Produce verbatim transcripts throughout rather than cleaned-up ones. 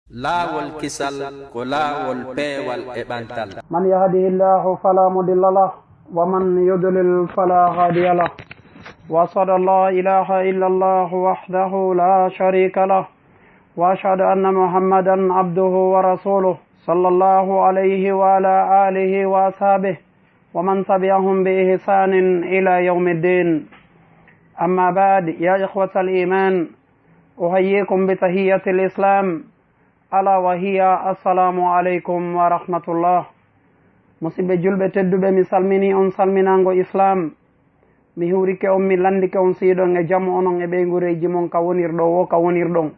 Laawol kisal ko laawol peewal e ɓantal. من يهده الله فلا مضل له، ومن يضلل فلا هادي له. وأشهد أن لا إله إلا الله وحده لا شريك له، وأشهد أن محمدا عبده ورسوله، صلى الله عليه وعلى آله وأصحابه ومن تبعهم بإحسان إلى يوم الدين. أما بعد، يا إخوة الإيمان، أحييكم بتحية الإسلام، ألا وهي السلام عليكم ورحمة الله. Musidɓe julɓe tedduɓe, mi salmini on salminaango Islaam. Mi huurike on, mi lanndike on si hiɗon e jam, onon e ɓeynguureeji mon, ka wonirɗo woo ka wonirɗon.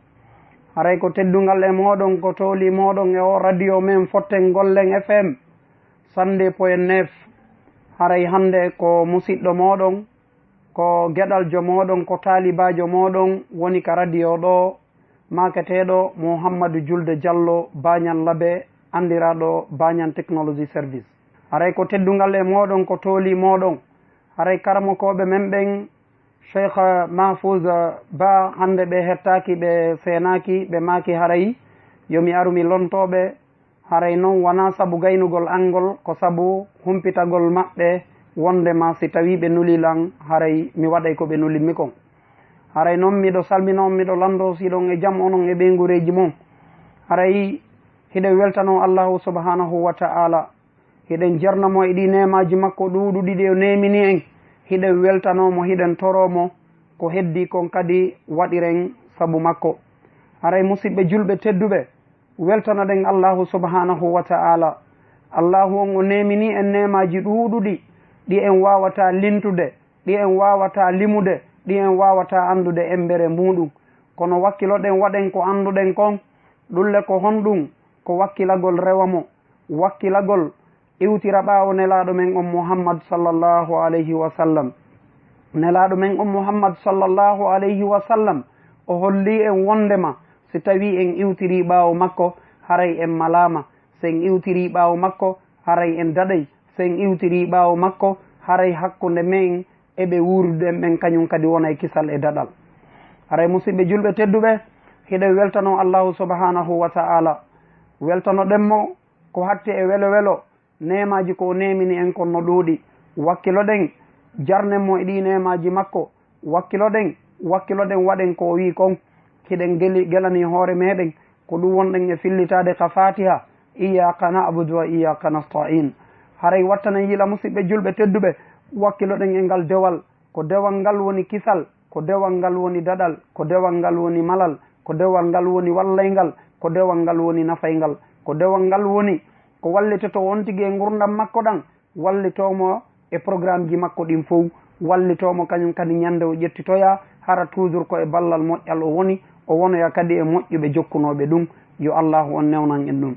Haray ko teddungal e mooɗon, ko tooli mooɗon e oo radio men Fotten Gollen F M, cent deux point neuf. Haray hannde ko musiɗɗo mooɗon, ko geɗaljo mooɗon, ko taalibaajo mooɗon woni ka radio ɗoo, maaketeeɗo Muhammadu Julde Jallo, Baañan Labe, anndiraaɗo Baañan Technology Service. Haray ko teddungal e mooɗon, ko tooli mooɗon. Haray karamokooɓe men ɓen, Cheikh Mahfouz Ba, hannde ɓe hettaaki, ɓe seenaaki, ɓe maaki haray yo mi aru mi lontoo ɓe. Haray non wanaa sabu gaynugol an ngol, ko sabu humpitagol maɓɓe, wonndema si tawii ɓe nulii lan, haray mi waɗay ko ɓe nulimmi kon. Haray non miɗo salmina on, miɗo lanndoo si hiɗon e jam, onon e ɓeynguureeji mon. Haray hiɗen weltanoo Allaahu subhaanahu wa ta'aala. Hiɗen jarna mo e ɗii neemaaji makko ɗuuɗuɗi ɗi o neemini en. Hiɗen weltanoo mo, hiɗen toroo mo ko heddii kon kadi waɗiren sabu makko. Haray musiɗɓe julɓe tedduɓe, weltanoɗen Allaahu subhaanahu wa ta'aala. Allaahu on o neemini en neemaaji ɗuuɗuɗi ɗi en waawataa lintude, ɗi en waawataa limude, ɗi en waawataa anndude emmbere muuɗum. Kono wakkiloɗen, waɗen ko annduɗen kon, ɗum le ko honɗum? Ko wakkilagol rewa mo, wakkilagol iwtira ɓaawo Nelaaɗo men on Muhammad sallallahu alayhi wa sallam. Nelaaɗo men on Muhammad sallallahu alayhi wa sallam, o hollii en wonndema si tawii en iwtirii ɓaawo makko, haray en malaama. Si en iwtirii ɓaawo makko, haray en daɗay. Si en iwtirii ɓaawo makko, haray hakkunde men e ɓe wuuruɗen ɓen kañum kadi wonay kisal e daɗal. Haray musiɗɓe julɓe tedduɓe, hiɗen weltanoo Allaahu subhaanahu wa ta'aala. Weltanoɗen mo ko hatti e welo welo, neemaaji ko o neemini en kon no ɗuuɗi. Wakkiloɗen, jarnen mo e ɗii neemaaji makko. Wakkiloɗen, wakkiloɗen, waɗen ko o wi'i kon. Hiɗen geli, gelanii hoore meɗen, ko ɗum wonɗen e fillitaade ka Faatiha, "Iyyaka na'budu wa iyyaka nasta'in." Haray wattana yila, musiɗɓe julɓe tedduɓe, wakkiloɗen e ngal dewal. Ko dewal ngal woni kisal, ko dewal ngal woni daɗal, ko dewal ngal woni malal, ko dewal ngal woni wallayngal, ko dewal ngal woni nafayngal, ko dewal ngal woni ko wallitoto on tigi e ngurndan makko ɗan, wallitoo mo e programmeji makko ɗin fow, wallitoo mo kañum kadi ñande o ƴettitoyaa, hara toujours ko e ballal moƴƴal o woni, o wonoya kadi e moƴƴuɓe jokkunooɓe ɗum. Yo Allaahu on newnan en ɗum.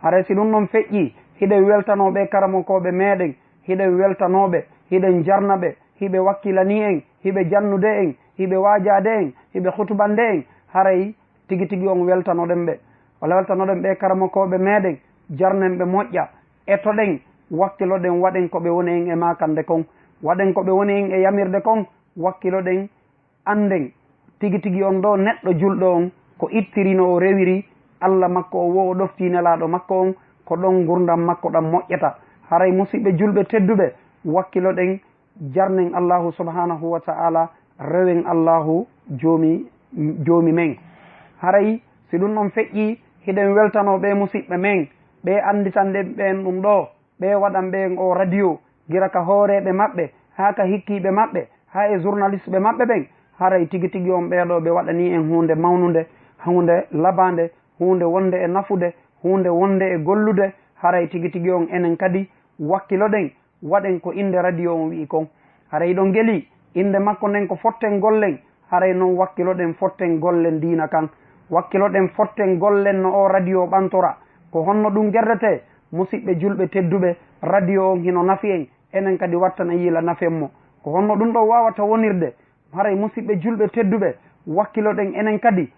Haray si ɗum ɗon feƴƴii, hiɗen weltanoo ɓee karamokooɓe meɗen, hiɗen weltanoo ɓe, hiɗen jarna ɓe, hiɓe wakkilanii en, hiɓe jannude en, hiɓe waajaade en, hiɓe hutubande en, haray tigi tigi on weltanoɗen ɓe. Wala weltanoɗen ɓee karamokooɓe meɗen, jarnen ɓe moƴƴa, etoɗen, wakkiloɗen, waɗen ko ɓe woni en e maakande kon, waɗen ko ɓe woni en e yamirde kon, wakkiloɗen, annden tigi tigi on ɗoo neɗɗo julɗo on, ko ittiri no o rewiri Alla makko o, wo o ɗoftii Nelaaɗo makko on, ko ɗon ngurndan makko ɗan moƴƴata. Haray musiɓɓe julɓe tedduɓe, wakkiloɗen, jarnen Allaahu subhaanahu wa ta'aala, rewen Allaahu Joomi, Joomi men. Haray si ɗum ɗon feƴƴii, hiɗen weltanoo ɓee musiɓɓe men, ɓee annditanɗen ɓeen ɗum ɗoo, ɓee waɗan ɓeen oo radio, gila ka hooreeɓe maɓɓe, haa ka hikkiiɓe maɓɓe, haa e journalistɓe maɓɓe ɓen. Haray tigi tigi on ɓee ɗoo ɓe waɗanii en huunde mawnunde, huunde labaande, huunde wonde e nafude, huunde wonde e gollude. Haray tigi tigi on enen kadi wakkiloɗen, waɗen ko innde radio on wi'i kon. Haray hiɗon ngelii, innde makko nden ko Fotten Gollen. Haray non wakkiloɗen, fotten gollen diina kan. Wakkiloɗen, fotten gollen no oo radio ɓantora. Ko honno ɗum gerdetee? Musiɓɓe julɓe tedduɓe, radio on hino nafi en, enen kadi wattana yiila nafen mo. Ko honno ɗum ɗon waawata wonirde? Haray musiɓɓe julɓe tedduɓe, wakkiloɗen enen kadi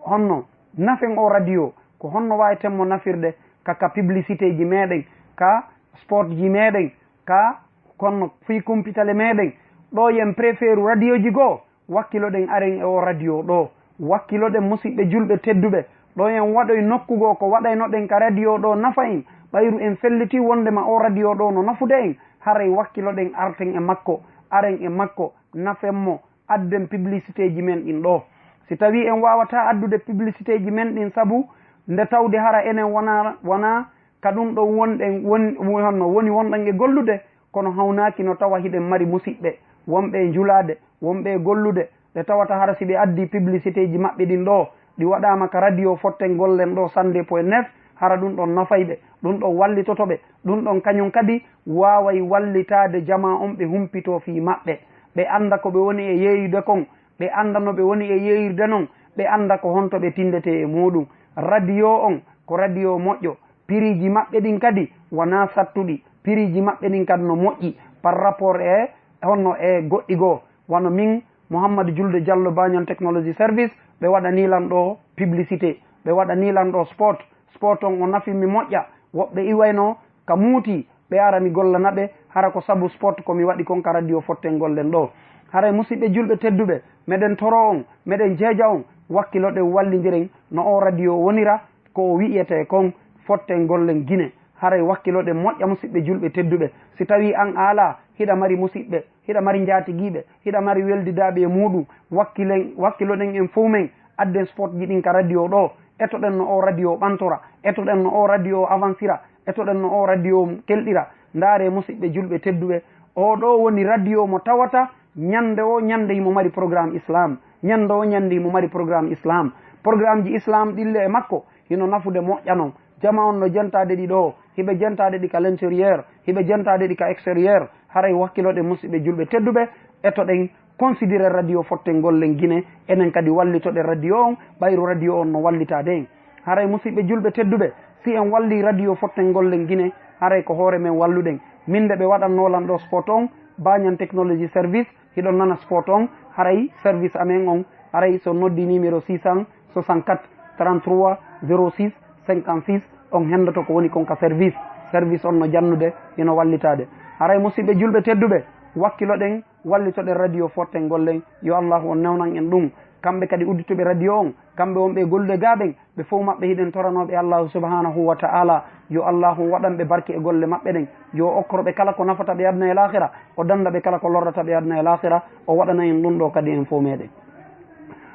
honno nafen oo radio, ko honno waaweten mo nafirde ka, ka publicité ji meɗen, ka sport ji meɗen, ka honno fii kumpitale meɗen. Ɗoo yen préféru radio ji goo, wakkiloɗen, aren e oo radio ɗoo. Wakkiloɗen, musiɓɓe julɓe tedduɓe, Ɗo en waɗoy nokku goo ko waɗaynoɗen ka radio ɗoo nafa en, ɓayru en fellitii wonndema oo radio ɗoo no nafude en, haray wakkiloɗen arten e makko, aren e makko, nafen mo, adden publicitéeji men ɗin ɗoo. Si tawii en waawataa addude publicitéeji men ɗin sabu nde tawde hara enen wonaa, wonaa ka ɗum ɗon wonɗen, won, honno woni wonɗen e gollude, kono hawnaaki no tawa hiɗen mari musiɓɓe wonɓe e njulaade, wonɓe e gollude, ɓe tawata hara si ɓe addii publicitéeji maɓɓe ɗin ɗoo, ɗi waɗaama ka radio Fotten Gollen ɗoo cent deux point neuf, hara ɗum ɗon nafay ɓe, ɗum ɗon wallitoto ɓe, ɗum ɗon kañum kadi waaway wallitaade jamaa on ɓe humpitoo fii maɓɓe, ɓe annda ko ɓe woni e yeeyude kon, ɓe annda no ɓe woni e yeeyirde non, ɓe annda ko honto ɓe tinndetee e muuɗum. Radio on ko radio moƴƴo, piriiji maɓɓe ɗin kadi wanaa sattuɗi, piriiji maɓɓe ɗin kadi no moƴƴi par rapport e honno e goɗɗi goo. Wano min, Mouhammad Julde Diallo, Bañol Technology Service, ɓe waɗanii lan ɗoo publicité, ɓe waɗanii lan ɗoo spot. Spot on o nafi mi moƴƴa. Woɓɓe iwayno ka muuti, ɓe ara mi gollana ɓe, hara ko sabu spot ko mi waɗi kon ka radio Fotten Gollen ɗoo. Haray musiɓɓe julɓe tedduɓe, meɗen toro on, meɗen jeeja on, wakkiloɗen wallindiren no oo radio wonira, ko o wi'etee kon Fotten Gollen Gine. Haray wakkiloɗen moƴƴa musiɓɓe julɓe tedduɓe. Si tawii an a alaa, hiɗa mari musiɓɓe, hiɗa mari njaatigiiɓe, hiɗa mari weldidaaɓe e muuɗum, wakkilen, wakkiloɗen en fow men, adden spotji ɗin ka radio ɗoo, etoɗen no oo radio ɓantora, etoɗen no oo radio avansira, etoɗen no oo radio kelɗira. Ndaaree musiɓɓe julɓe tedduɓe, oo ɗoo woni radio mo tawata ñannde woo ñannde himo mari programme islam, ñannde woo ñannde himo mari programme islam. Programmeji islam ɗin le e makko hino nafude moƴƴa non. Jamaa on no jentaade ɗi ɗoo, hiɓe jentaade ɗi ka l'intérieur, hiɓe jentaade ɗi ka extérieur. Haray wakkiloɗen musiɓɓe julɓe tedduɓe, etoɗen considéré radio Fotten Gollen Gine, enen kadi wallitoɗen radio on, ɓayru radio on no wallitaade en. Haray musiɓɓe julɓe tedduɓe, si en wallii radio Fotten Gollen Gine, haray ko hoore men walluɗen. Min nde ɓe waɗannoo lan ɗoo spot on, Bañan Technology Service, hiɗon nana spot on, haray service amen on, haray so noddi numéro six cent soixante-quatre trente-trois zéro six cinquante-six, on henndoto ko woni kon ka service. Service on no jannude, hino wallitaade. Haray musiɓɓe julɓe tedduɓe, wakkiloɗen, wallitoɗen radio Fotten Gollen, yo Allahu on newnan en ɗum. Kamɓe kadi uddituɓe radio on, kamɓe wonɓe e gollude gaa ɓen, ɓe fow maɓɓe hiɗen toranooɓe Allahu subhanahu wa ta'ala, yo Allahu waɗan ɓe barke e golle maɓɓe ɗen, yo okkoro ɓe kala ko nafata ɓe aduna e laahira, o danda ɓe kala ko lorrata ɓe aduna e laahira, o waɗana en ɗum ɗoo kadi en fow meɗen.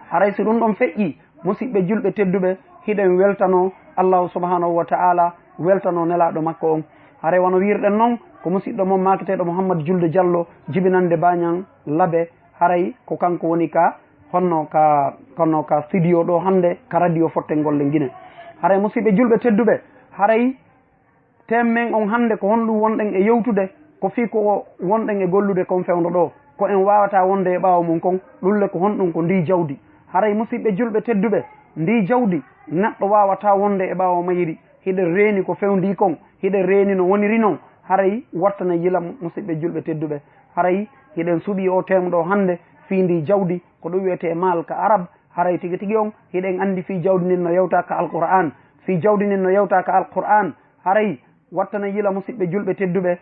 Haray so ɗum ɗon feƴƴii, musiɓɓe julɓe tedduɓe, hiɗen weltanoo Allahu subhanahu wa ta'ala, weltanoo Nelaaɗo makko on. Haray wano wiirɗen non, ko musiɗɗo mon maaketeeɗo Mouhammad Julde Diallo, jibinande Bañan Labe, haray ko kanko woni ka honno ka, honno ka studio ɗoo hannde ka radio Fotten Gollen Gine. Haray musiɓɓe julɓe tedduɓe, haray thème men on hannde ko honɗum wonɗen e yewtude, ko fii ko wonɗen e gollude kon fewndo ɗoo, ko en waawataa wonde e ɓaawo mum kon, ɗum le ko honɗum ko ndii jawdi. Haray musiɓɓe julɓe tedduɓe, ndii jawdi neɗɗo waawataa wonde e ɓaawo mayri. Hiɗen reeni ko fewndii kon, hiɗen reeni no woniri non. Haray wattanee yila, musiɓɓe julɓe tedduɓe. Haray hiɗen suɓii oo thème ɗoo hannde fii ndii jawdi, ko ɗum wi'etee maal ka Arab. Haray tigi tigi on, hiɗen anndi fii jawdi ndin no yewta ka Alqur'aan. Fii jawdi ndin no yewta ka Alqur'aan. Haray wattanee yila, musiɓɓe julɓe tedduɓe,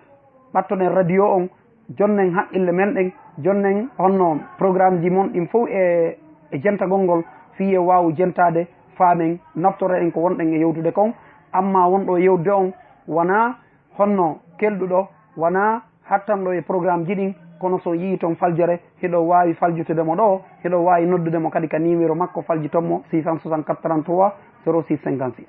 ɓattoɗen radio on, jonnen haqqille men ɗen, jonnen honno programmeji mon ɗin fow e, e jentagol ngol, fii e waawu jentaade, faamen, naftoren ko wonɗen e yewtude kon. Amma wonɗo e yewtude on, wanaa honno kelɗuɗo, wanaa hattanɗo e programmeji ɗin, kono so yi'i ton faljere, hiɗo waawi faljutude mo ɗoo, hiɗo waawi noddude mo kadi ka numéro makko, faljiton mo six cent soixante-quatre trente-trois zéro six cinquante-six.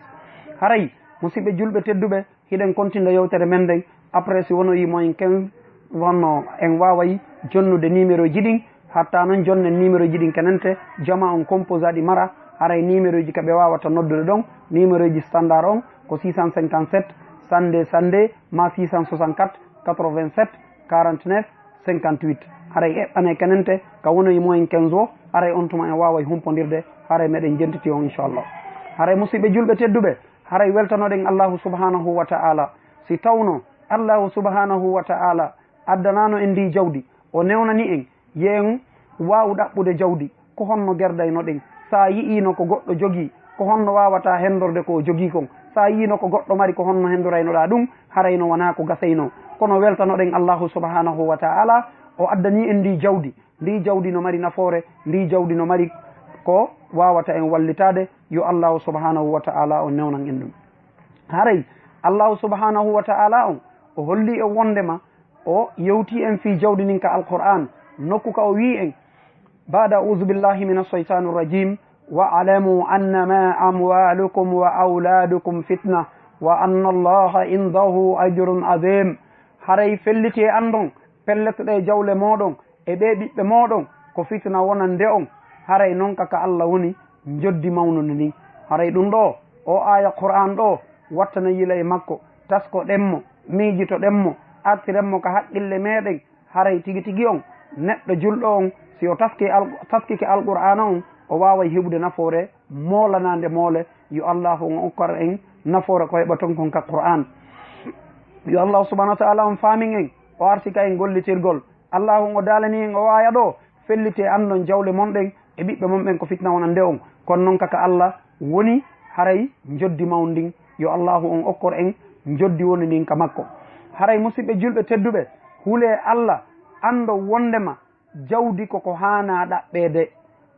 Haray, musiɓɓe julɓe tedduɓe, hiɗen kontinda yewtere men nden, après si wonoyi moyen quinze, wonno en waaway jonnude numéro ji ɗin, hatta non jonnen numéro ji ɗin kenente, jama on composé ɗi mara, haray numéro ji ka ɓe waawata noddude ɗon, numéro ji standard on ko six cent cinquante-sept cent deux cent deux ma six cent soixante-quatre quatre-vingt-sept quarante-neuf cinquante-huit. Haray eɓɓane kenente ka wonoyi moyen quinze o, haray on tuma en waaway humpondirde, haray meɗen jentiti on inchallah. Haray musiɓɓe julɓe tedduɓe, haray weltanoɗen Allahu subhanahu wa ta'ala. Si tawno Allahu subhanahu wa ta'ala addanano en ndi jawdi, o newnani en, yen waawu ɗaɓɓude jawdi, ko honno gerdaynoɗen? Sa yi'ino ko goɗɗo jogii, ko honno waawata hendorde ko o jogii kon? Sa yi'ino ko goɗɗo mari, ko honno hendoraynoɗa ɗum? Harayno wonaa ko gasayno. Kono weltanoɗen Allahu subhanahu wa ta'ala, o addani en ndi jawdi. Ndi jawdi no mari nafoore, ndi jawdi no mari ko waawata en wallitaade, yo Allaahu subhaanahu wa ta'aalaa on newnan en ɗum. Haray Allaahu subhaanahu wa ta'aalaa on o holli en wonndema o yewti en fii jawdi ndin ka Alqur'aan, nokku ka o wi'i en, بعد أعوذ بالله من الشيطان الرجيم، واعلموا أنما أموالكم وأولادكم فتنة وأن الله عنده أجر عظيم. Haray fellitee anndon, pellet ɗee jawle mooɗon e ɓee ɓiɓɓe mooɗon ko fitina wonande on. Haray non ka ka Alla woni njoddi mawnundi ndin. Haray ɗum ɗoo, oo aaya Qur'aan ɗoo, wattana yila e makko, taskoɗen mo, miijitoɗen mo, artiren mo ka haqqille meeɗen. Haray tigi tigi on, neɗɗo julɗo on, si o taski al-, taskike Alqur'aana on, o waaway heɓude nafoore moolanaande moole. Yo Allaahu on okkor en nafoore ko heɓaton kon ka Qur'aan. Yo Allaahu subhaanahu wa ta'aalaa on faamin en, o arsika en gollitirgol. Allaahu on o daalani en oo aaya ɗoo, fellitee anndon jawle mon ɗen e ɓiɓɓe mon ɓen ko fitna wonande on. Kono non ka ka Alla woni haray njoddi mawndi ndin. Yo Allaahu on okkor en njoddi woni ndin ka makko. Haray musiɓɓe julɓe tedduɓe, hulee Alla, anndon wonndema jawdi ko ko haanaa ɗaɓɓeede.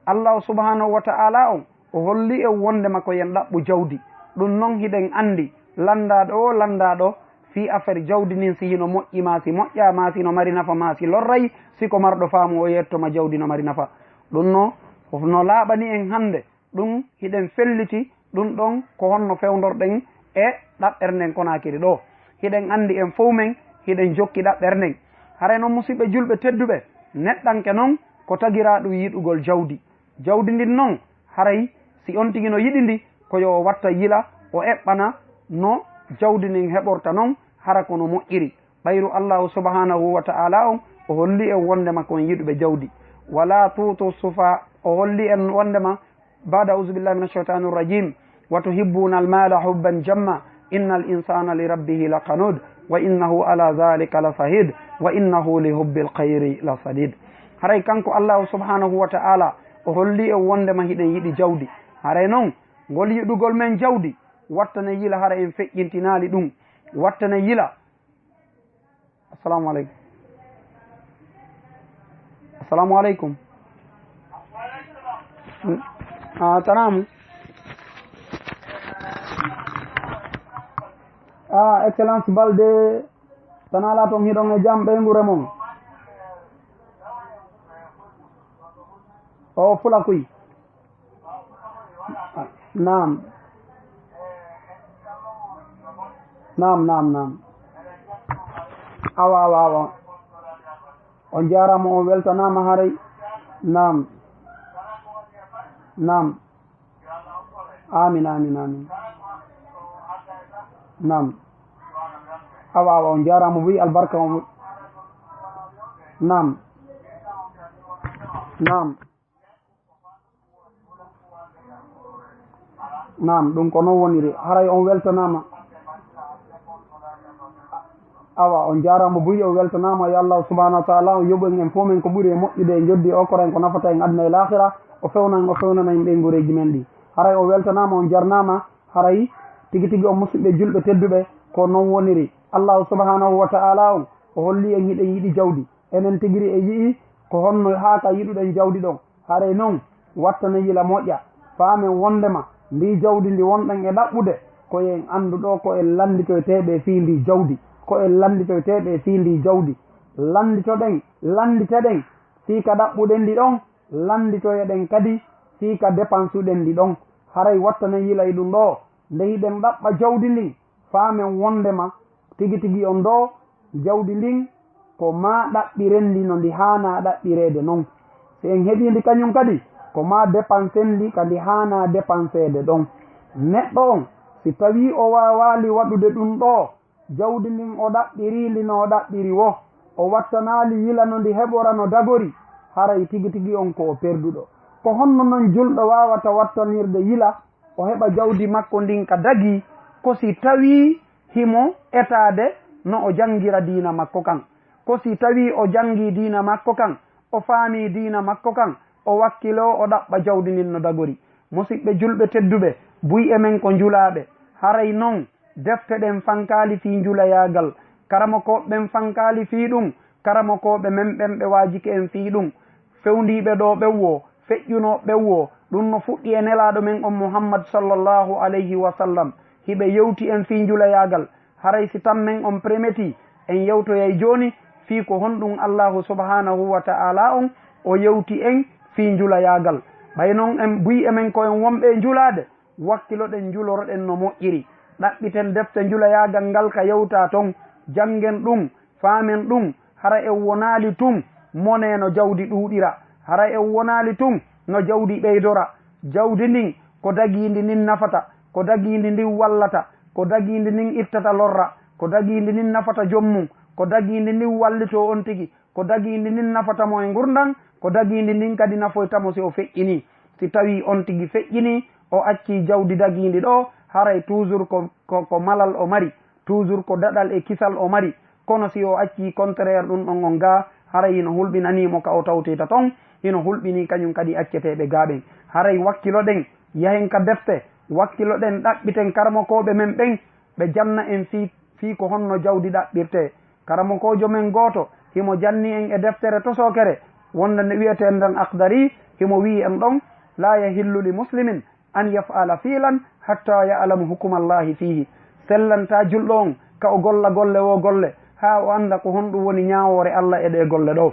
Allaahu subhaanahu wa ta'aalaa on, o holli en wonndema ko yo en ɗaɓɓu jawdi. Ɗum non hiɗen anndi, lanndaaɗo oo lanndaaɗo, fii affaire jawdi ndin, si hino moƴƴi maa si moƴƴaa, maa si no mari nafa maa si lorray, si ko marɗo faamu o yetto ma jawdi no mari nafa. Ɗum no, no laaɓani en hannde, ɗum hiɗen felliti, ɗum ɗon ko honno fewndorɗen e ɗaɓɓere nden Konaakiri ɗoo. Hiɗen anndi en fow men, hiɗen jokki ɗaɓɓere nden. Haray non musiɓɓe julɓe tedduɓe, neɗɗanke non ko tagiraaɗum yiɗugol jawdi. Jawdi ndin non, haray si on tigi no yiɗi ndi, ko yo o watta yila, o eɓɓana no jawdi ndin heɓorta non, hara ko no moƴƴiri. Ɓayru Allaahu subhaanahu wa ta'aalaa on, o holli en wonndema ko en yiɗuɓe jawdi. Wala tuutu sufa, o holli en wonndema, بعد أعوذ بالله من الشيطان الرجيم، وتحبون المال حبا جما إن الإنسان لربه لكنود وإنه على ذلك لشهيد وإنه لحب الخير لشديد. Haray kanko Allaahu subhaanahu wa ta'aalaa, o holli en wonndema hiɗen yiɗi jawdi. Haray non, ngol yiɗugol men jawdi, wattane yila hara en feƴƴintinaali ɗum. Wattane yila. Assalamu aleykum. Assalamu aleykum. N-, a, tanaamu. A, Excellence Balde, tanaa laa toon hiɗon e jam ɓeynguure mon. O fula kuy. Naam. Naam, naam, naam. Awa, awa, awa. On jaaraama, on weltanaama haray. Naam. Naam. Amin, amin, amin. Naam. Awa, awa, on jaaraama buy, albarka on. Naam. Naam. Naam, ɗum ko noon woniri. Haray on weltanaama. Awa, on jaaraama buy, on weltanaama. Yo Allahu subhaanahu wa taala on yoɓu en, en fof men ko ɓuri e moƴƴude e njoɓdi, o okkora en ko nafata en aduna e laakhira, o fewna en, o fewnana en ɓeynguureeji men ɗi. Haray on weltanaama, on jarnaama. Haray tigi tigi on musidɓe julɓe tedduɓe, ko noon woniri. Allahu subhaanahu wa taala on, o holli en hiɗen yiɗi jawdi. Enen tigiri e yi'i ko honno haa ka yiɗuɗen jawdi ɗon. Haray non, wattane yila moƴƴa, faamen wondema ndii jawdi ndi wonɗen e ɗaɓɓude, ko en anndu ɗoo ko en lannditoyteeɓe fii ndii jawdi, ko en lannditoyteeɓe fii ndii jawdi. Lannditoɗen, lannditeɗen fii ka ɗaɓɓuɗen ndi ɗon, lannditoyeɗen kadi fii ka depansuɗen ndi ɗon. Haray wattane yila e ɗum ɗoo, nde hiɗen ɗaɓɓa jawdi ndin, faamen wondema tigi tigi on ɗoo jawdi ndin ko maa ɗaɓɓiren ndi no ndi haanaa ɗaɓɓireede non. Si en heɓii ndi kañum kadi, ko maa depansen ndi ka ndi haanaa depanseede ɗon. Neɗɗo on, si tawii o waawaali waɗude ɗum ɗoo, jawdi ndin o ɗaɓɓirii ndi no o ɗaɓɓiri woo, o wattanaali yila no ndi heɓora no dagori, haray tigi tigi on ko o perduɗo. Ko honno non julɗo waawata wattanirde yila o heɓa jawdi makko ndin ka dagii, ko si tawii himo etaade no o janngira diina makko kan. Ko si tawii o janngii diina makko kan, o faamii diina makko kan, o wakkiloo o ɗaɓɓa jawdi ndin no dagori. Musidɓe julɓe tedduɓe, buy e men ko njulaaɓe. Haray non, defte ɗen fankaali fii njulayaagal. Karamokooɓe ɓen fankaali fii ɗum. Karamokooɓe men ɓen ɓe waajike en fii ɗum. Fewndiiɓe ɗoo ɓen woo, feƴƴunooɓe ɓen woo, Ɗum no fuɗɗi e Nelaaɗo men on Muhammad sallallahu alayhi wa sallam, hiɓe yewti en fii njulayaagal. Haray si tammen on premietii, en yewtoyay jooni fii ko honɗum Allaahu subhaanahu wa ta'aalaa on o yewti en fii njulayaagal. Ɓay non en buy e men ko en wonɓe e njulaade, wakkiloɗen njuloroɗen no moƴƴiri. Ɗaɓɓiten defte njulayaagal ngal ka yewtaa ton, janngen ɗum, faamen ɗum. Hara en wonaali tun monee no jawdi ɗuuɗira, hara en wonaali tun no jawdi ɓeydora. Jawdi ndin ko dagiindi ndin nafata, ko dagiindi ndin wallata, ko dagiindi ndin ittata lorra, ko dagiindi ndin nafata joom mum, ko dagiindi ndin wallitoo on tigi, ko dagiindi ndin nafata mo e ngurndan, ko dagiindi ndin kadi nafoyta mo si o feƴƴinii. Si tawii on tigi feƴƴinii, o accii jawdi dagiindi ɗoo, haray toujours ko, ko, ko malal o mari, toujours ko daɗal e kisal o mari. Kono si o accii contraire ɗum ɗon on gaa, haray hino hulɓinanii mo ka o tawtoyta ton, hino hulɓinii kañum kadi acceteeɓe gaa ɓen. Haray wakkiloɗen, yahen ka defte, wakkiloɗen ɗaɓɓiten karamokooɓe men ɓen, ɓe janna en fii, fii ko honno jawdi ɗaɓɓirtee. Karamokoojo men gooto, himo janni en e deftere tosookere, wonde nde wi'eteenden Akhdari, himo wi'i en ɗon, "Laa yahillu li muslimin an yaf'ala fi'lan hatta ya'lama hukuma Allahi fiihi." Sellantaa julɗo on ka o golla golle woo golle, haa o annda ko honɗum woni ñaawoore Alla e ɗee golle ɗoo.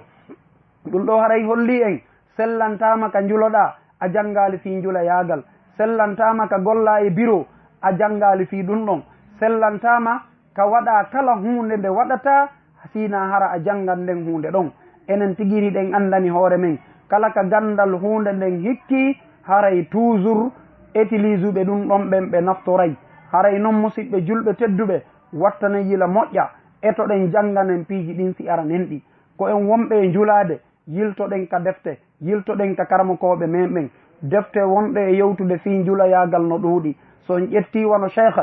Ɗum ɗoo haray hollii en, sellantaama ka njuloɗaa, a janngaali fii njulayaagal. Sellantaama ka gollaa e biro, a janngaali fii ɗum ɗon. Sellantaama ka waɗaa kala huunde nde waɗataa, si hinaa hara a janngan nden huunde ɗon. Enen tigi hiɗen anndani hoore men, kala ka ganndal huunde nden hikkii, haray toujours utiliser ɓe ɗum ɗon ɓen ɓe naftoray. Haray non, musiɓɓe julɓe tedduɓe, wattanen yila moƴƴa, etoɗen jannganen piiji ɗin si aranen ɗi. Ko en wonɓe e njulaade, yiltoɗen ka defte, yiltoɗen ka karamokooɓe men ɓen. Defte wonɗe e yewtude fii njulayaagal no ɗuuɗi. So on ƴettii wano Cheikh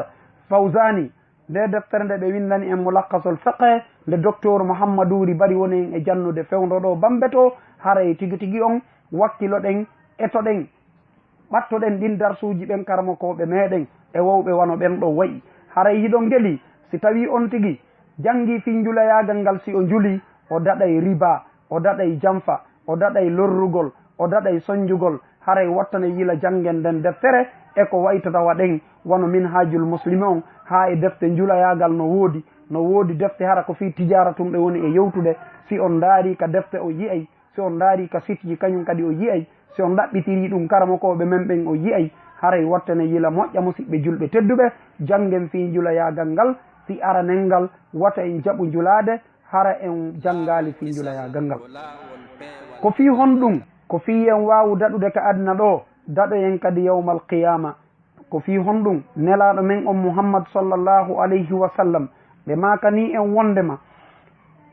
Fawzani, nde deftere nde ɓe winndani en Mulakhasol Fiqh, nde Docteur Muhammaduri Bari woni en e jannude fewndo ɗoo Bambe to, haray tigi tigi on wakkiloɗen, etoɗen, ɓattoɗen ɗin darsuuji ɓen karamokooɓe meɗen e wowɓe wano ɓen ɗoo wa'i. Haray hiɗon ngeli, si tawii on tigi janngii fii njulayaagal ngal, si o njulii, o daɗay riba, o daɗay janfa, o daɗay lorrugol, o daɗay sonjugol, haray wattanee yila janngen nden deftere e ko waytata waɗen wano Minhajul Muslimi on, haa e defte njulayaagal no woodi, no woodi defte hara ko fii tijaara tun ɓe woni e yewtude. Si on ndaarii ka defte, o yi'ay, si on ndaarii ka sitji, kañum kadi o yi'ay, si on ɗaɓɓitirii ɗum karamokooɓe men ɓen, o yi'ay. Haray wattanee yila moƴƴa, musiɓɓe julɓe tedduɓe, janngen fii njulayaagal ngal, si aranen ngal, wata en jaɓu njulaade, hara en janngaali fii njulayaagal ngal. Ko fii honɗum? Ko fii en waawu daɗude ka aduna ɗoo, daɗoyen kadi yawmal qiyaama. Ko fii honɗum? Nelaaɗo men on Muhammad sallallahu alayhi wa sallam, ɓe maakanii en wonndema,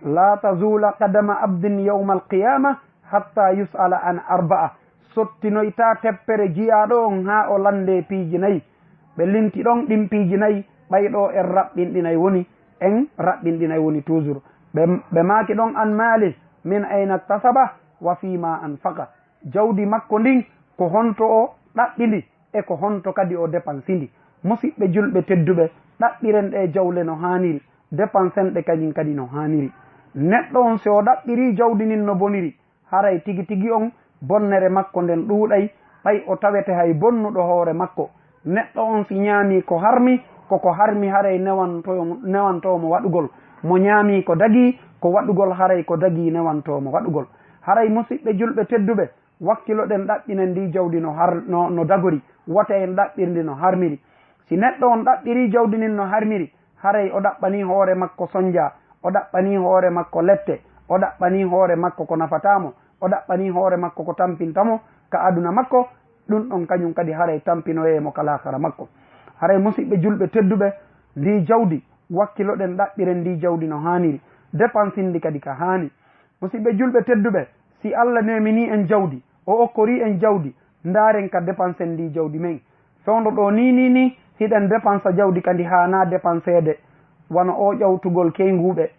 "Laa tazuula qadama abdin yawmal qiyaama hatta yus'ala an arba'a." Sottinoytaa teppere jiyaaɗo on haa o lanndee piiji nayi. Ɓe linti ɗon ɗin piiji nayi, ɓay ɗoo en raɓɓinɗinay woni, en raɓɓinɗinay woni toujours. Ɓe, ɓe maaki ɗon, "An maalih, min ayna iktasaba, wa fiima anfaqa." Jawdi makko ndin, ko honto o ɗaɓɓi ndi, e ko honto kadi o depansii ndi? Musiɓɓe julɓe tedduɓe, ɗaɓɓiren ɗee jawle no haaniri, depansen ɗe kañum kadi no haaniri. Neɗɗo on, si o ɗaɓɓirii jawdi ndin no boniri, haray tigi tigi on, bonnere makko nden ɗuuɗay, ɓay o tawete hay bonnuɗo hoore makko. Neɗɗo on si ñaamii ko harmi, ko ko harmi haray newanto-, newantoo mo waɗugol. Mo ñaamii ko dagii, ko waɗugol haray ko dagii newantoo mo waɗugol. Haray musiɓɓe julɓe tedduɓe, wakkiloɗen ɗaɓɓinen ndii jawdi no har-, no, no dagori, wota en ɗaɓɓir ndi no harmiri. Si neɗɗo on ɗaɓɓirii jawdi ndin no harmiri, haray o ɗaɓɓanii hoore makko sonja, o ɗaɓɓanii hoore makko lette, o ɗaɓɓanii hoore makko ko nafataa mo, o ɗaɓɓanii hoore makko ko tampinta mo ka aduna makko, ɗun ɗon kañun kadi haray tampinoyay mo ka laakara makko. Haray musiɓɓe julɓe tedduɓe, ndii jawdi, wakkiloɗen ɗaɓɓiren ndii jawdi no haaniri, depansin ndi kadi ka haani. Musiɓɓe julɓe tedduɓe, si Alla neeminii en jawdi, o okkorii en jawdi, ndaaren ka depansen ndii jawdi men. Fewndo ɗoo nii, nii, nii, hiɗen depansa jawdi ka ndi haanaa depanseede, wano oo ƴawtugol keynguuɓe.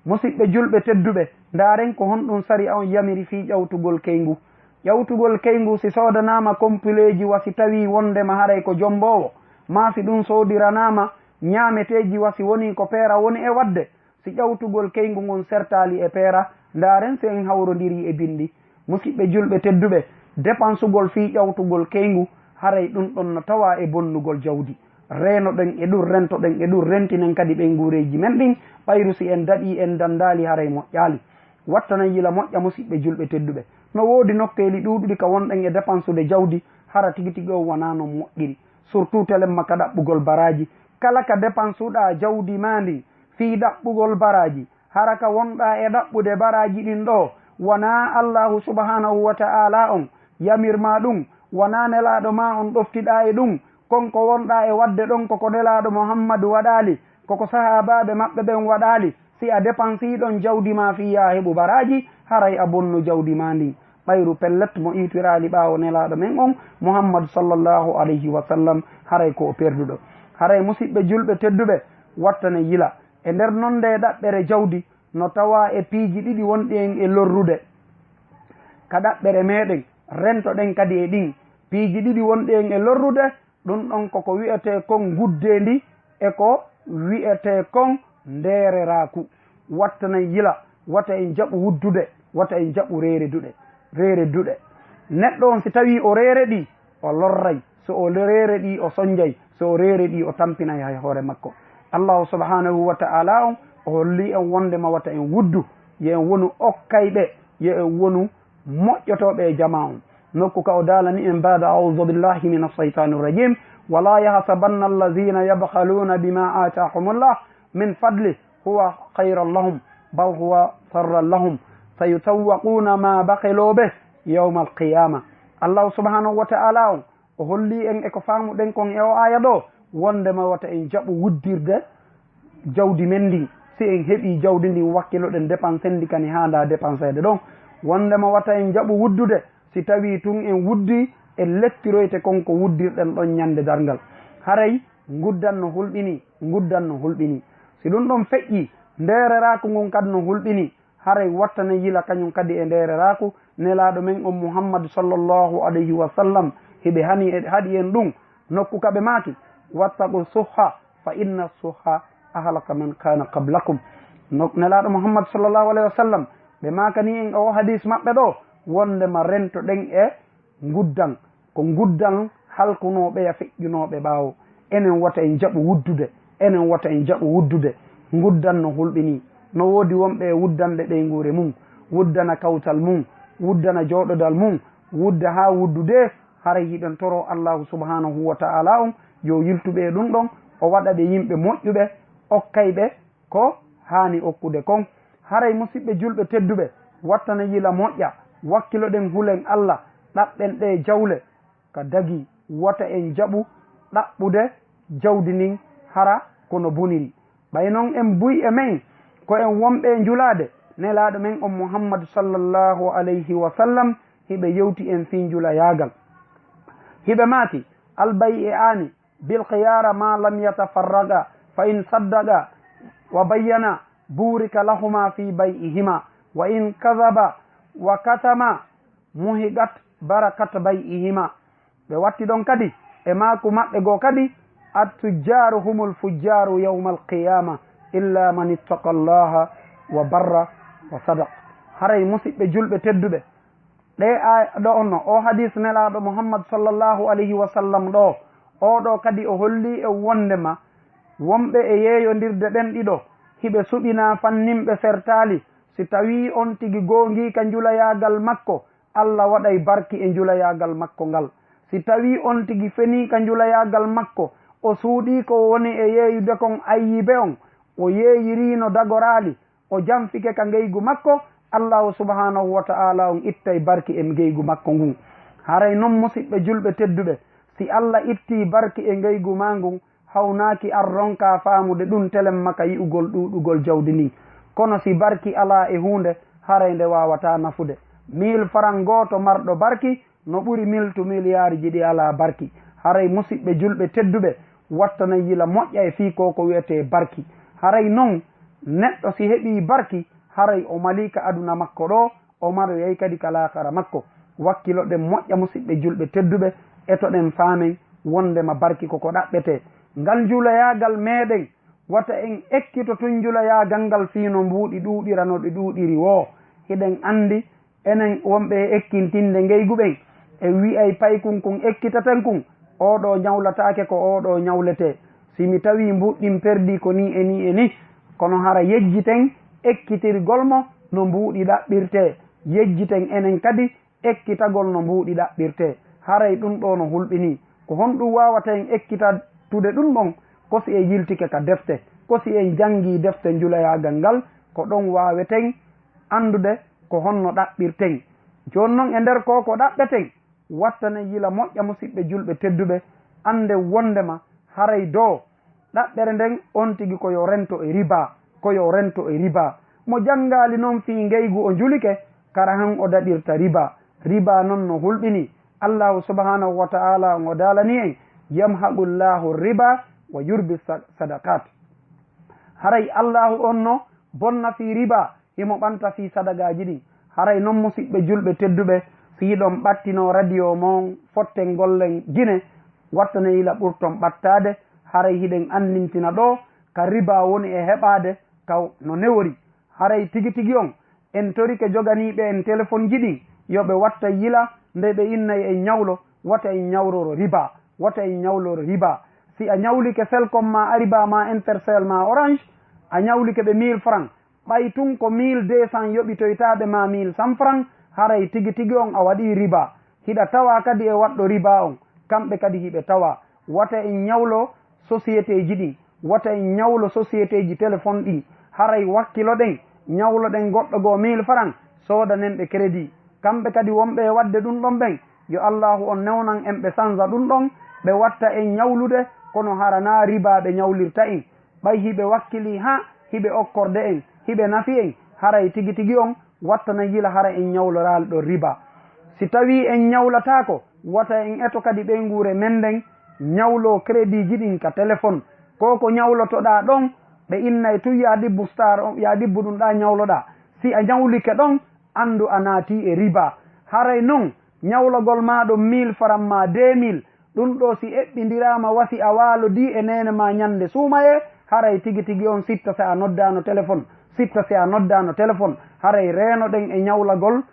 Musiɓɓe julɓe tedduɓe, ndaaren ko honɗun sariya on yamiri fii ƴawtugol keyngu. Ƴawtugol keyngu, si soodanaama kompileeji, wa si tawii wonndema haray ko jommboowo, maa si ɗun soodiranaama ñaameteeji, wa si wonii ko peera woni e waɗde, si ƴawtugol keyngu ngun sertaali e peera, ndaaren si en hawrondirii e binndi. Musiɓɓe julɓe tedduɓe, Depansugol fii ƴawtugol keyngu, haray ɗun ɗon no tawaa e bonnugol jawdi. Reenoɗen e ɗun, rentoɗen e ɗun, rentinen kadi ɓeynguureeji men ɗin, ɓayru si en daɗii, en danndaali, haray moƴƴaali. Wattanen yila moƴƴa, musiɓɓe julɓe tedduɓe. No woodi nokkeeli ɗuuɗuɗi ka wonɗen e depansude jawdi, hara tigi tigi on wanaa no moƴƴiri. Surtout telemma ka ɗaɓɓugol baraaji. Kala ka depansuɗaa jawdi maa ndin fii ɗaɓɓugol baraaji, hara ka wonɗaa e ɗaɓɓude baraaji ɗin ɗoo, wanaa Allaahu subhaanahu wa ta'aalaa on yamir maa ɗun, wanaa Nelaaɗo maa on ɗoftiɗaa e ɗun, kon ko wonɗaa e waɗde ɗon ko ko Nelaaɗo Muhammadu waɗaali, ko ko sahaabaaɓe maɓɓe ɓen waɗaali, si a depansii ɗon jawdi maa fii yaa heɓu baraaji, haray a bonnu jawdi maa ndin. Ɓayru pellet mo iwtiraali ɓaawo Nelaaɗo men on, Muhammadu sallallaahu alayhi wa sallam, haray ko o perduɗo. Haray musiɓɓe julɓe tedduɓe, wattane yila. E nder non ndee ɗaɓɓere jawdi, no tawaa e piiji ɗiɗi wonɗi en e lorrude ka ɗaɓɓere meɗen, rentoɗen kadi e ɗin. Piiji ɗiɗi wonɗi en e lorrude, ɗun ɗon ko ko wi'etee kon guddeendi e ko wi'etee kon ndeereraaku. Wattanen yila, wata en jaɓu wuddude, wata en jaɓu reereduɗe, reereduɗe. Neɗɗo on si tawii o reereɗii, o lorray. So o reereɗii, o sonjay. So o reereɗii, o tampinay hay hoore makko. Allaahu subhaanahu wa ta'aalaa on, o hollii en wonndema wata en wuddu, yo en wonu okkayɓe, yo en wonu moƴƴotooɓe e jamaa on. Nokku ka o daalani en baada, "A'uuzu billaahi mina shaytaani rajiim. Wa laa yahsabanna allaziina yabkhaluuna bimaa aataahumullah min fadlih huwa khayran lahum, bal huwa sharrun lahum. Sayutawwaquuna maa bakhiluu bih yawmal qiyaama." Allaahu subhaanahu wa ta'aalaa on, o hollii en e ko faamuɗen kon e oo aaya ɗoo, wonndema wata en jaɓu wuddirde jawdi men ndin. Si en heɓii jawdi ndin, wakkiloɗen depanse ndi ka ni haandaa depanseede ɗon. Wonndema wata en jaɓu wuddude, si tawii tun en wuddii, en lettiroyte kon ko wuddirɗen ɗon Ñande Darngal. Haray nguddan no hulɓinii, nguddan no hulɓinii. Si ɗun ɗon feƴƴii, ndeereraaku ngun kadi no hulɓinii. Haray wattane yila kañun kadi e ndeereraaku. Nelaaɗo men on Muhammadu sallallaahu alayhi wa sallam, hiɓe hani e, haɗi en ɗun. Nokku ka ɓe maaki, "Wattaqu suhha, fa inna suhha ahlaka man kaana qablakum." No, Nelaaɗo Muhammadu sallallaahu alayhi wa sallam, ɓe maakani en oo hadiis maɓɓe ɗoo, wonndema rentoɗen e nguddan. Ko nguddan halkunooɓe ya feƴƴunooɓe ɓaawo. Enen wata en jaɓu wuddude, enen wata en jaɓu wuddude. Nguddan no hulɓinii. No woodi wonɓe e wuddanɓe ɓeynguure mun, wuddana kawtal mun, wuddana jooɗodal mun, wudda haa wuddude. Haray hiɗen toroo Allaahu subhaanahu wa ta'aalaa on, yo yiltu ɓe e ɗun ɗon, o waɗa ɓe yimɓe moƴƴuɓe, okkay ɓe ko haani okkude kon. Haray musiɓɓe julɓe tedduɓe, wattane yila moƴƴa, wakkiloɗen hulen Alla, ɗaɓɓen ɗee jawle ka dagii, wota en jaɓu ɗaɓɓude jawdi ndin hara kono boniri. Ɓay non en buy e men ko en wonɓe e njulaade, Nelaaɗo men on Muhammadu sallallaahu alayhi wa sallam hiɓe yewti en fii njulayaagal. Hiɓe maaki, "Albay'aani bil khiyaara maa lam yatafarraqa, fa in saddaqa wa bayyana, buurika lahuma fi bay'ihima, wa in kadhaba wa katama, muhiqat barakat bay'ihima." Ɓe watti ɗon kadi e maaku maɓɓe goo kadi, "At-tujjaaru humul fujjaaru yawmal qiyaama, illa man ittaqa Allaha wa barra wa sadaq." Haray musiɓɓe julɓe tedduɓe, ɗee aaya ɗoo no, oo hadiis Nelaaɗo Muhammad sallallahu alayhi wa sallam ɗoo, oo ɗoo kadi o hollii en wonndema wonɓe e yeeyondirde ɓen ɗiɗo, hiɓe suɓinaa fannin ɓe sertaali. Si tawii on tigi goongiika njulayaagal makko, Alla waɗay barki e njulayaagal makko ngal. Si tawii on tigi fenii ka njulayaagal makko, o suuɗii ko woni e yeeyude kon ayyibe on, o yeeyiriino dagoraali, o janfike ka ngeygu makko, Allaahu subhaanahu wa ta'aalaa on ittay barki e ngeygu makko ngun. Haray non, musiɓɓe julɓe tedduɓe, si Alla ittii barki e ngeygu maa ngun, hawnaaki an ronkaa faamude ɗun telemma ka yi'ugol ɗuuɗugol jawdi ndin. Kono si barki alaa e huunde, haray nde waawataa nafude. Mil faran gooto marɗo barki no ɓuri miltu miliyaariji ɗi alaa barki. Haray musiɓɓe julɓe tedduɓe, wattanay yila moƴƴa e fii ko ko wi'etee barki. Haray non, neɗɗo si heɓii barki, haray o malii ka aduna makko ɗoo, o maroyay kadi ka laakara makko. Wakkiloɗen moƴƴa, musiɓɓe julɓe tedduɓe, etoɗen faamen wonndema barki ko ko ɗaɓɓetee. Ngal njulayaagal meɗen, wata en ekkito tun njulayaagal ngal fii no mbuuɗi ɗuuɗira no ɗi ɗuuɗiri woo. Hiɗen anndi enen wonɓe e ekkintinde ngeygu ɓen, E wi'ay paykun kun ekkitaten kun, oo ɗoo ñawlataake ko oo ɗoo ñawletee. Si mi tawii mbuuɗi ɗin perdii ko nii e nii e nii, kono hara yejjiten ekkitirgol mo no mbuuɗi ɗaɓɓirtee. Yejjiten enen kadi ekkitagol no mbuuɗi ɗaɓɓirtee. Haray ɗun ɗoo no hulɓinii. Ko honɗun waawata en ekkitatude ɗun ɗon? Ko si en yiltike ka defte, ko si en janngii defte njulayaagal ngal, ko ɗon waaweten anndude ko honno ɗaɓɓirten. Jooni non, e nder koo ko ɗaɓɓeten, wattane yila moƴƴa, musiɓɓe julɓe tedduɓe, annden wonndema haray doo ɗaɓɓere nden on tigi ko yo rento e riba, ko yo rento e riba. Mo janngaali non fii ngeygu o njulike, kara han o daɗirta riba. Riba non no hulɓinii. Allaahu subhaanahu wa ta'aalaa on o daalanii en, "Yamhaqu Allaahu riba wa yurbi sa-, sadaqaat." Haray Allaahu on no bonna fii riba, himo ɓanta fii sadagaaji ɗin. Haray non, musiɓɓe julɓe tedduɓe, si hiɗon ɓattinoo radio mon fotten gollen Gine, wattane yila ɓurton ɓattaade, haray hiɗen anndintina ɗoo ka riba woni e heɓaade ka no newori. Haray tigi tigi on, en torike joganiiɓe en telefonji ɗin, yo ɓe watta yila nde ɓe innay en ñawlo, wata en ñawloro riba, wata en ñawloro riba. Si a ñawlike Celcom maa, Ariba maa, Intercell maa, Orange, a ñawlike ɓe mille francs, ɓay tun ko mille deux cents yoɓitoytaaɓe maa mille cent francs, haray tigi tigi on a waɗii riba. Hiɗa tawaa kadi e waɗɗo riba on, kamɓe kadi hiɓe tawaa. Wata en ñawlo société ji ɗin, wata en ñawlo société ji téléphone ɗin. Haray wakkiloɗen, ñawloɗen goɗɗo goo mille francs, soodanen ɓe crédit. Kamɓe kadi wonɓe e waɗde ɗun ɗon ɓen, yo Allaahu on newnan en ɓe sansa ɗun ɗon, ɓe watta en ñawlude, kono hara naa riba ɓe ñawlirta en. Ɓay hiɓe wakkilii haa hiɓe okkorde en, hiɓe nafi en, haray tigi tigi on wattana yila hara en ñawloraali ɗon riba. Si tawii en ñawlataako, wata en eto kadi ɓeynguure men nden ñawloo crédit ji ɗin ka téléphone. Ko ko ñawlotoɗaa ɗon, ɓe innay tun yaa ɗibbu star on, yaa ɗibbu ɗun ɗaa ñawloɗaa. Si a ñawlike ɗon, anndu a naatii e riba. Haray non, ñawlagol maa ɗon mille francs maa deux mille, ɗun ɗoo si eɓɓindiraama wa si a waalodii e neene maa ñande suumayee, haray tigi tigi on sitta si a noddaano téléphone, sitta si a noddaano téléphone, haray reenoɗen e ñawlagol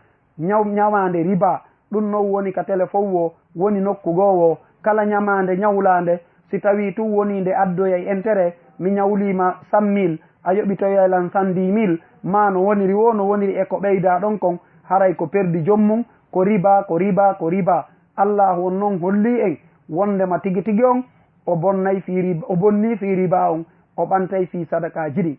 ñaw-, ñamaande riba. Ɗun non woni ka téléphone woo, woni nokku goo woo, kala ñamaande ñawlaande, si tawii tun wonii nde addoyay intérêt, mi ñawlii ma cent mille, a yoɓitoyay lan cent dix mille, maa no woniri woo, no woniri e ko ɓeydaa ɗon kon, haray ko perdi joom mun, ko riba, ko riba, ko riba. Allaahu on non hollii en wonndema tigi tigi on o bonnay fii riba, o bonnii fii riba on, o ɓantay fii sadakaaji ɗin.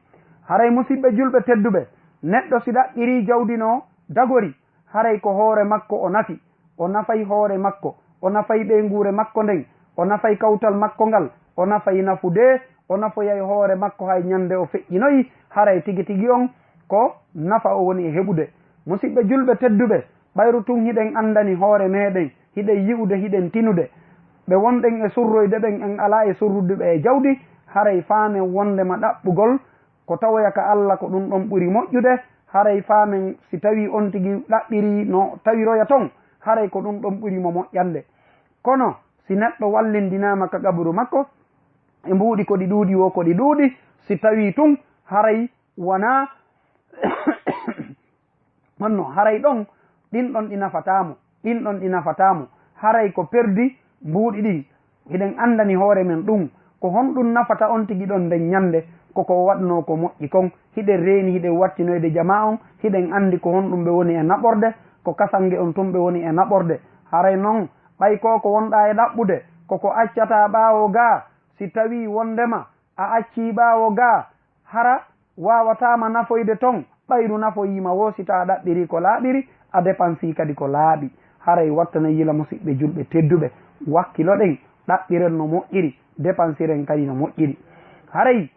Haray musiɓɓe julɓe tedduɓe, neɗɗo si ɗaɓɓirii jawdi no dagori, haray ko hoore makko o nafi, o nafay hoore makko, o nafay ɓeynguure makko nden, o nafay kawtal makko ngal, o nafay nafude, o nafoyay hoore makko hay ñande o feƴƴinoyi, haray tigi tigi on ko nafa o woni e heɓude. Musiɓɓe julɓe tedduɓe, ɓayru tun hiɗen anndani hoore meɗen, hiɗen yi'ude, hiɗen tinude. Ɓe wonɗen e surroyde ɓen, en alaa e surrude ɓe e jawdi, haray faamen wonndema ɗaɓɓugol ko tawoya ka Alla, ko ɗun ɗon ɓuri moƴƴude, haray faamen si tawii on tigi ɗaɓɓirii no tawiroya ton, haray ko ɗun ɗon ɓuri mo moƴƴande. Kono si neɗɗo wallindinaama ka qaburu makko, e mbuuɗi ko ɗi ɗuuɗi woo, ko ɗi ɗuuɗi, si tawii tun haray wanaa honno, haray ɗon, ɗin ɗon ɗi nafataa mo, ɗin ɗon ɗi nafataa mo, haray ko perdi mbuuɗi ɗin. Hiɗen anndani hoore men ɗun. Ko honɗun nafata on tigi ɗon nden ñande? Ko ko o waɗnoo ko moƴƴi kon. Hiɗen reeni, hiɗen wattinoyde jamaa on, hiɗen anndi ko honɗun ɓe woni e naɓorde, ko kasange on tun ɓe woni e naɓorde. Haray non, ɓay ko ko wonɗaa e ɗaɓɓude, ko ko accataa ɓaawo gaa, si tawii wonndema a accii ɓaawo gaa, hara waawataa ma nafoyde ton, ɓayru nafoyii ma woo si taa ɗaɓɓirii ko laaɓiri, a depansii kadi ko laaɓi. Haray wattane yila, musiɓɓe julɓe tedduɓe, wakkiloɗen, ɗaɓɓiren no moƴƴiri, depansiren kadi no moƴƴiri. Haray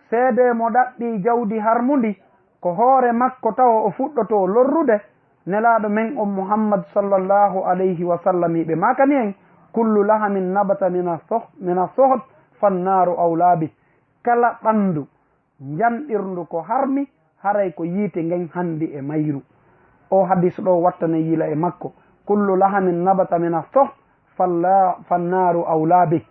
seedee mo ɗaɓɓii jawdi harmundi, ko hoore makko tawo o fuɗɗotoo lorrude. Nelaaɗo men on Muhammad sallallahu alayhi wa sallam hiɓe maakani en, "Kullu lahamin nabata mina soh-, mina sohot, fannaaru awlaa bih." Kala ɓanndu njanɗirndu ko harmi, haray ko yiite ngen hanndi e mayru. O hadis ɗoo wattane yila e makko, "Kullu lahamin nabata mina soh, falla-, fannaaru awlaa bih."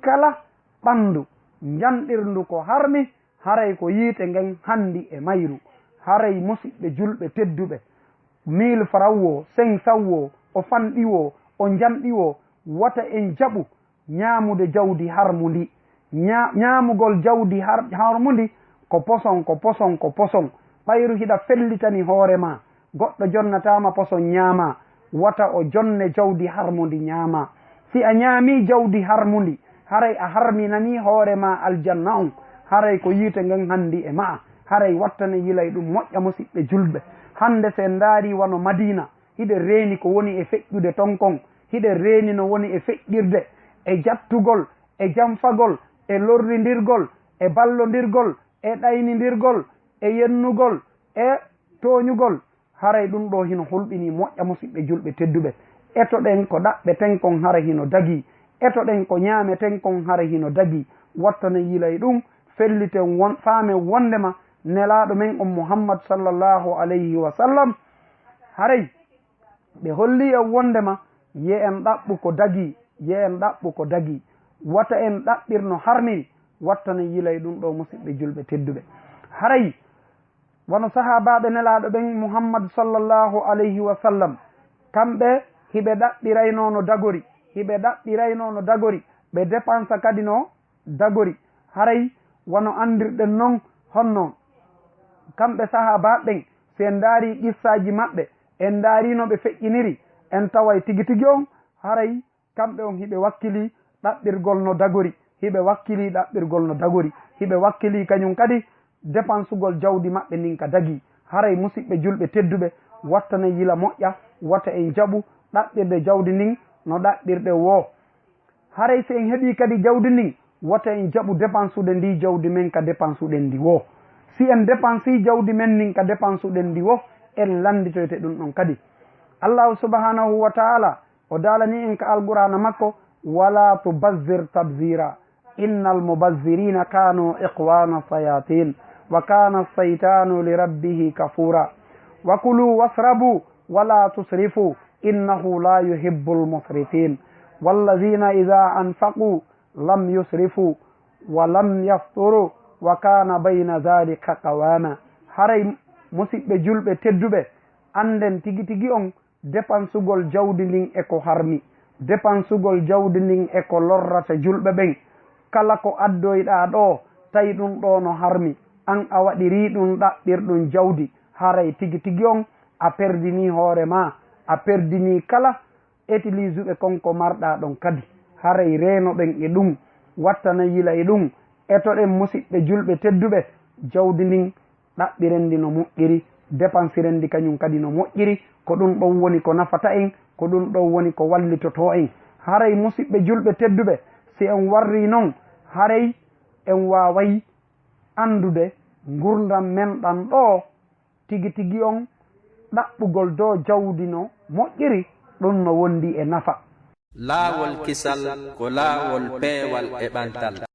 Kala ɓanndu njanɗirndu ko harmi, haray ko yiite ngen hanndi e mayru. Haray musiɓɓe julɓe tedduɓe, mille francs woo, cinq cents woo, o fanɗi woo, o njamɗi woo, wata en jaɓu ñaamude jawdi harmundi. Ña-, ñaamugol jawdi har-, harmundi ko poson, ko poson, ko poson. Ɓayru hiɗa fellitani hoore maa, goɗɗo jonnataama poson ñaamaa, wata o jonne jawdi harmundi ñaamaa. Si a ñaamii jawdi harmundi, haray a harminanii hoore maa aljanna on, haray ko yiite ngen hanndi e ma'a. Haray wattane yilay ɗum moƴƴa, musiɓɓe julɓe. Hannde si en ndaarii wano Madiina, hiɗen reeni ko woni e feƴƴude ton kon, hiɗen reeni no woni e feƴƴirde, e jattugol, e janfagol, e lorrindirgol, e ballondirgol, e ɗaynindirgol, e yennugol, e tooñugol. Haray ɗum ɗoo hino hulɓinii moƴƴa, musiɓɓe julɓe tedduɓe. Etoɗen ko ɗaɓɓeten kon hara hino dagii. Etoɗen ko ñaameten kon hara hino dagii. Wattane yilay ɗum, felliten won-, faamen wonndema Nelaaɗo men on Muhammad sallallahu alayhi wa sallam, haray ɓe hollii en wonndema yo en ɗaɓɓu ko dagii, yo en ɗaɓɓu ko dagii. Wata en ɗaɓɓir no harmiri, wattane yilay ɗum ɗoo, musiɓɓe julɓe tedduɓe. Haray wano sahaabaaɓe Nelaaɗo ɓen Muhammad sallallahu alayhi wa sallam, kamɓe hiɓe ɗaɓɓiraynoo no dagori, hiɓe ɗaɓɓiraynoo no dagori, ɓe dépensa kadi no dagori. Haray wano anndirɗen non, honno kamɓe sahaabaaɓe ɓen, si en ndaarii qissaaji maɓɓe, en ndaarii no ɓe feƴƴiniri, en taway tigi tigi on, haray kamɓe on hiɓe wakkilii ɗaɓɓirgol no dagori, hiɓe wakkilii ɗaɓɓirgol no dagori, hiɓe wakkilii kañum kadi dépensugol jawdi maɓɓe ndin ka dagii. Haray musiɓɓe julɓe tedduɓe, wattane yila moƴƴa, wata en jaɓu ɗaɓɓirde jawdi ndin no ɗaɓɓirɗen woo. Haray si en heɓii kadi jawdi ndin, wata en jaɓu dépensude ndii jawdi men ka dépensuɗen ndi woo. Si en dépensii jawdi men ndin ka dépensuɗen ndi woo, en lannditoyte ɗum ɗon kadi. Allaahu subhaanahu wa ta'aalaa o daalanii en ka Alqur'aana makko, "Wala tubazzir tabzira, innal mubazzirina kanu ikhwana shayatin, wa kana shaytanu li rabbihi kafura. Wa kulu washrabu, wala tusrifu, innahu la yuhibbul musrifin. Walladhina idha anfaqu lam yusrifu, wa lam yaqturu, wa kana bayna dhalika qawama." Haray musiɓɓe julɓe tedduɓe, annden tigi tigi on dépansugol jawdi ndin e ko harmi, dépansugol jawdi ndin e ko lorrata julɓe ɓen. Kala ko addoyɗaa ɗoo, tawi ɗum ɗoo no harmi, an a waɗirii ɗum ɗaɓɓirɗum jawdi, haray tigi tigi on a perdinii hoore maa, a perdinii kala etiliisuɓe kon ko marɗaa ɗon kadi. Haray reenoɗen e ɗum, wattane yila e ɗum, etoɗen musiɓɓe julɓe tedduɓe, jawdi ndin ɗaɓɓiren ndi no moƴƴiri, dépansiren ndi kañum kadi no moƴƴiri, ko ɗum ɗon woni ko nafata en, ko ɗum ɗon woni ko wallitotoo en. Haray musiɓɓe julɓe tedduɓe, si en warrii non, haray en waaway anndude ngurndan men ɗan ɗoo, tigi tigi on ɗaɓɓugol dow jawdi no moƴƴiri, ɗum no wondi e nafa. Laawol kisal ko laawol peewal e ɓantal.